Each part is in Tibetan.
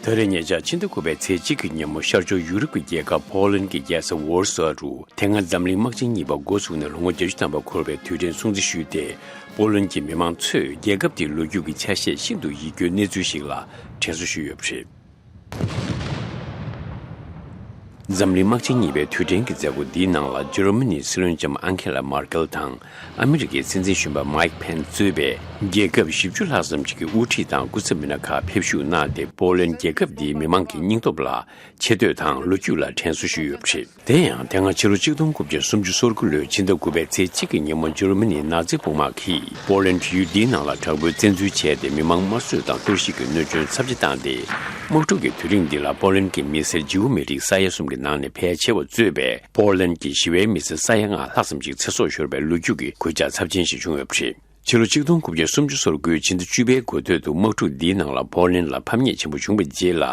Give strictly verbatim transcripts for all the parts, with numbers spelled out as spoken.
ད་རེས་ཉེ་ཆར་ཕྱི་ཟླ་དགུ་པའི་ཚེས་གཅིག་གི་ཉིན་མོ་ཤར་ཕྱོགས་ཡུ་རོབ་ཀྱི་རྒྱལ་ཁབ་པོ་ལན་གྱི་རྒྱལ་ས་ཝོར་སོ་རུ་དེ་སྔ་འཛམ་གླིང་དམག་ཆེན་གཉིས་པ་འགོ་ཚུགས་ནས་ལོ་ངོ་བརྒྱད་ཅུ་ཐམ་པ་འཁོར་བའི་དུས་དྲན་སྲུང་བརྩི་ཞུས་ཏེ། པོ་ལན་གྱི་མི་མང་ཚོས་རྒྱལ་ཁབ་དེའི་ལོ་རྒྱུས་ཀྱི་ཆ་ཤས་ཤིན་ཏུ་ཡིད་སྐྱོའི་གནས་ཚུལ་ཞིག་ལ་དྲན་གསོ་ཞུས་ཡོད་པ་རེད། འཛམ་གླིང་དམག་ཆེན་གཉིས་པའི་དུས་དྲན་གྱི་མཛད་སྒོ་འདིའི་ནང་ལ་འཇར་མ་ནིའི་སྲིད་བློན་ལྕམ་ཨན་ཁེ་ལ་མར་ཀེལ་དང་ཨ་མི་རི་ཀའི་སྲིད་འཛིན་གཞོན་པ་མའིག་ཕེན་གཙོས་པའི་རྒྱལ་ཁབ་བཞི་བཅུ་ལྷག་ཙམ་ཞིག་གི་དབུ་ཁྲིད་དང་སྐུ་ཚབ་མི་སྣ་ཁག་ཕེབས་ཞུགས་གནང་སྟེ། པོ་ལན་རྒྱལ་ཁབ་འདིའི་མི་མང་གི་སྙིང་སྟོབས་ལ་ཆེ་བསྟོད་དང་ལོ་རྒྱུས་ལ་དྲན་གསོ་ཞུས་ཡོད་པ་རེད། དེ་ཡང་དེ་སྔ་ཕྱི་ལོ་ཆིག་སྟོང་དགུ་བརྒྱ་སུམ་ཅུ་སོ་དགུ་ལོའི་ཕྱི་ཟླ་དགུ་པའི་ཚེས་གཅིག་གི་ཉིན་མོ་འཇར་མ་ནིའི་ནཱ་ཛི་དཔུང་དམག་གིས་པོ་ལན་ཡུལ་འདིའི་ནང་ལ་དྲག་པོའི་བཙན་འཛུལ་བྱས་ཏེ། མི་མང་དམར་གསོད་དང་གཏོར་བཤིག་གི་གནོད་སྐྱོན་ཚབས་ཆེ་བཏང་སྟེ། དམག་འཁྲུག་གི་དུས་རིང་འདི་ལ་པོ་ལན་གྱི་མི་སེར་ལྗིད་པོ་མི་རིགས་ས་ཡ་གསུམ་གྱི་ནང་ནས་ཕལ་ཆེ་བ་གཙོས་པའི་པོ་ལན་གྱི་ཞི་བའི་མི་སེར་ས་ཡ་ལྔ་ལྷག་ཙམ་ཞིག་ཚེ་སྲོག་ཤོར་བའི་ལོ་རྒྱུས་ཀྱི་གོད་ཆག་ཚབས་ཆེན་ཞིག་བྱུང་ཡོད་པ་རེད། ཕྱི་ལོ་ཆིག་སྟོང་དགུ་བརྒྱ་སུམ་ཅུ་སོ་དགུའི་ཕྱི་ཟླ་བཅུ་པའི་འགོ་སྟོད་དུ་དམག་འཁྲུག་འདིའི་ནང་ལ་པོ་ལན་ལ་ཕམ་ཉེས་ཆེན་པོ་བྱུང་བའི་རྗེས་ལ།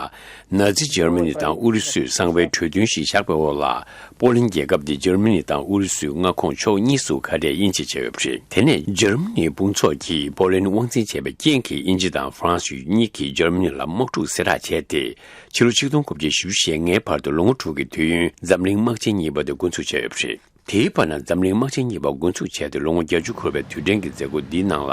ནཱ་ཛི་འཇར་མ་ནི་དང་ཨུ་རུ་སུས་གསང་བའི་གྲོས་མཐུན་ཞིག་བཞག་པའི་འོག་ལ། པོ་ལན་རྒྱལ་ཁབ་འདི་འཇར་མ་ནི་དང་ཨུ་རུ་སུའི་མངའ་ཁོངས་ཕྱོགས་གཉིས་སུ་ཁ་བྲལ་དབྱེ་འབྱེད་བྱས་ཡོད་པ་རེད། དེ་ནས་འཇར་མ་ནིའི་དཔུང་ཚོགས་ཀྱིས་པོ་ལན་དབང་འཛིན་བྱས་པའི་རྐྱེན་གྱིས། དབྱིན་ཇི་དང་ཧྥ་རན་སི་གཉིས་ཀྱིས་འཇར་མ་ནི་ལ་དམག་འཁྲུག་གསལ་བསྒྲགས་བྱས་ཏེ། ཕྱི་ལོ་ཆིག་སྟོང་དགུ་བརྒྱ་བཞི་བཅུ་ཞེ་ལྔའི་བར་དུ་ལོ་ངོ་དྲུག་གི་དུས་ཡུན་འཛམ་གླིང་དམག་ཆེན་གཉིས་པ་དེ་འགོ་འཛུགས་བྱས་ཡོད་པ་རེད། དེའི་བར་ན་འཛམ་གླིང་དམག་ཆེན་གཉིས་པ་འགོ་འཛུགས་བྱས་ཏེ་ལོ་ངོ་བརྒྱད་ཅུ་འཁོར་བའི་དུས་དྲན་གྱི་མཛད་སྒོ་འདིའི་ནང་ལ།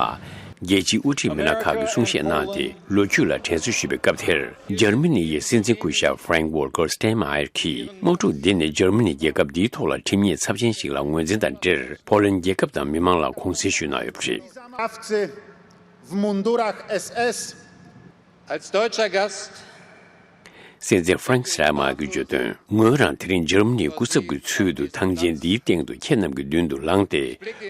རྒྱལ་སྤྱིའི་དབུ་ཁྲིད་མི་སྣ་ཁག་གིས་གསུང་བཤད་གནང་སྟེ། ལོ་རྒྱུས་ལ་དྲན་གསོ་ཞུས་པའི་སྐབས་དེར། འཇར་མ་ནི་ཡི་སྲིད་འཛིན་སྐུ་ཞབས་ཧྥ་རེང་ཝོལ་ཀར་སྟེན་མ་ཡེར་གྱིས། དམག་འཁྲུག་འདི་ནི་འཇར་མ་ནི་རྒྱལ་ཁབ་འདིའི་ཐོག་ལ་ཁྲིམས་ཉེས་ཚབས་ཆེན་ཞིག་ལ་ངོས་འཛིན་དང་འབྲེལ། པོ་ལན་རྒྱལ་ཁབ་དང་མི་མང་ལ་དགོངས་སེལ་ཞུས་གནང་ཡོད་པ་རེད། Als deutscher Gast སྲིད་འཛིན་ཧྥ་རེང་སི་ཧྲེ་མ་གིས་བརྗོད་དོན། ངོས་རང་དེ་རིང་འཇར་མ་ནིའི་སྐུ་ཚབ་ཀྱི་ཚུལ་དུ་ཐང་ཆེན་འདིའི་སྟེང་དུ་ཁྱེད་རྣམས་ཀྱི་མདུན་དུ་ལངས་ཏེ།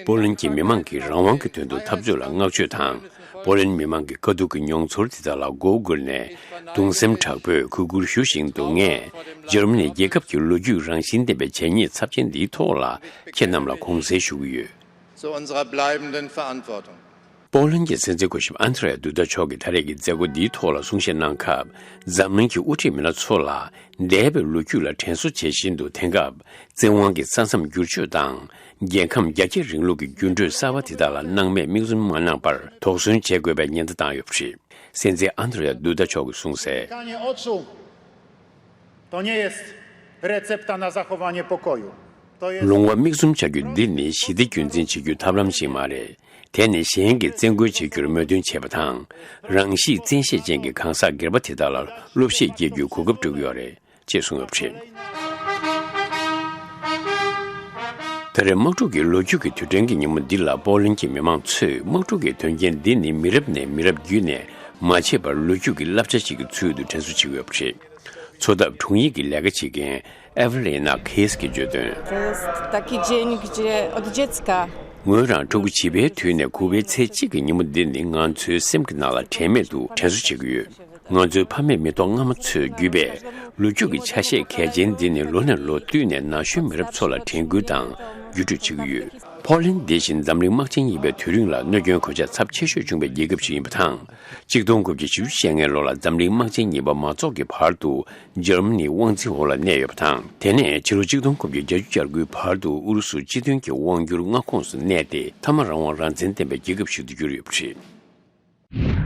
པོ་ལན་གྱི་མི་མང་གི་རང་དབང་གི་དོན་དུ་འཐབ་རྩོད་ལ་བསྔགས་བརྗོད་དང་། པོ་ལན་མི་མང་གི་དཀའ་སྡུག་གི་མྱོང་ཚོར་དེ་དག་ལ་མགོ་བོ་སྒུར་ནས། གདུང་སེམས་དྲག་པོས་གུས་བཀུར་ཞུ་བཞིན་འདུག་ངས་འཇར་མ་ནི་རྒྱལ་ཁབ་ཀྱི་ལོ་རྒྱུས་རང་བཞིན་ལྡན་པའི་བྱས་ཉེས་ཚབས་ཆེན་འདིའི་ཐོག་ལ་ཁྱེད་རྣམས་ལ་དགོངས་སེལ་ཞུ་གི་ཡོད། Zu unserer bleibenden Verantwortung. པོ་ལན་གྱི་སྲིད་འཛིན་སྐུ་ཞབས་ཨན་དྲེ་ཡ་དུ་ཏཱ་མཆོག་གིས་ད་རེས་ཀྱི་མཛད་སྒོ་འདིའི་ཐོག་ལ་གསུང་བཤད་གནང་སྐབས། འཛམ་གླིང་གི་དབུ་ཁྲིད་མི་སྣ་ཚོ་ལ་འདས་པའི་ལོ་རྒྱུས་ལ་དྲན་གསོ་བྱེད་བཞིན་དུ། དེང་སྐབས་བཙན་དབང་གི་ས་མཚམས་བསྒྱུར་བཅོས་དང་། རྒྱལ་ཁམས་རྒྱ་སྐྱེད་རིང་ལུགས་ཀྱི་འགྱུར་འགྲོས་གསར་པ་དེ་དག་ལ་སྣང་མེད་མིག་བཙུམ་མ་གནང་བར་དོགས་ཟོན་བྱེད་དགོས་པའི་ཉེན་བརྡ་བཏང་ཡོད་པ་རེད། སྲིད་འཛིན་ཨན་དྲེ་ཡ་དུ་ཏཱ་མཆོག་གིས་གསུངས་གསལ། Zamykanie oczu to nie jest recepta na zachowanie pokoju. To jest ལོང་བ་མིག་བཙུམ་བྱ་རྒྱུ་འདི་ནི་ཞི་བདེ་རྒྱུན་འཛིན་བྱེད་རྒྱུའི་ཐབས་ལམ་ཞིག་མ་རེད། དེ་ནི་གཞན་གྱིས་བཙན་རྒོལ་བྱེད་རྒྱུར་མོས་མཐུན་བྱེད་པ་དང་། རང་གཤིས་བཙན་ཤེད་ཅན་གྱི་གང་ཟག་སྒེར་པ་དེ་དག་ལ་བློ་བཤད་སྐྱེ་རྒྱུའི་གོ་སྐབས་སྤྲོད་ཀྱི་ཡོད་རེད། ཅེས་གསུངས་ཡོད་པ་རེད། ད་རེས་དམག་འཁྲུག་གི་ལོ་རྒྱུས་ཀྱི་དུས་དྲན་གྱི་ཉིན་མོ་འདི་ལ་པོ་ལན་གྱི་མི་མང་ཚོས་དམག་འཁྲུག་གི་དོན་རྐྱེན་འདི་ནི་མི་རབས་ནས་མི་རབས་བརྒྱུད་ནས་མ་མཆིས་པར་ལོ་རྒྱུས་ཀྱི་བསླབ་བྱ་ཞིག་གི་ཚུལ་དུ་དྲན་གསོ་བྱེད་ཀྱི་ཡོད་པ་རེད། འཚོ་ཐབས་དྲུང་ཡིག་གི་ལས་ཀ་བྱེད་མཁན་ཨེ་ཝེ་ལེ་ན་ཁེས་ཀྱིས་བརྗོད་དོན། To jest taki dzień, gdzie od dziecka. ངོས་རང་ཕྲུ་གུ་བྱིས་པའི་དུས་ནས་ཁུ་བའི་ཚེས་གཅིག་གི་ཉིན་མོ་འདི་ནི་ང་ཚོའི་སེམས་ཀྱི་ནང་ལ་དྲན་མེད་དུ་དྲན་གསོ་བྱེད་ཀྱི་ཡོད། ང་ཚོའི་ཕ་མེས་མེ་ཏོག་རྔ་མ་ཚོས་བརྒྱུད་པའི་ལོ་རྒྱུས་ཀྱི་ཆ་ཤས་གལ་ཆེན་འདི་ནི་ལོ་ནས་ལོ་བསྟུད་ནས་ན་གཞོན་མི་རབས་ཚོ་ལ་དྲན་སྐུལ་དང་བརྒྱུད་སྤྲོད་བྱེད་ཀྱི་ཡོད། པོ་ལན་འདི་བཞིན་འཛམ་གླིང་དམག་ཆེན་གཉིས་པའི་དུས་རིང་ལ་གནོད་སྐྱོན་གོད་ཆག་ཚབས་ཆེ་ཤོས་བྱུང་བའི་རྒྱལ་ཁབ་ཞིག་ཡིན་པ་དང་། ཆིག་སྟོང་དགུ་བརྒྱ་བཞི་བཅུ་ཞེ་ལྔའི་ལོ་ལ་འཛམ་གླིང་དམག་ཆེན་གཉིས་པ་མ་རྫོགས་ཀྱི་བར་དུ་འཇར་མ་ནིའི་དབང་འཛིན་འོག་ལ་གནས་ཡོད་པ་དང་། དེ་ནས་ཕྱི་ལོ་ཆིག་སྟོང་དགུ་བརྒྱ་བརྒྱད་ཅུ་གྱ་དགུའི་བར་དུ་ཨུ་རུ་སུ་སྤྱི་མཐུན་གྱི་དབང་སྒྱུར་མངའ་ཁོངས་སུ་གནས་ཏེ། མཐའ་མ་རང་དབང་རང་བཙན་ལྡན་པའི་རྒྱལ་ཁབ་ཞིག་ཏུ་གྱུར་ཡོད་པ་རེད།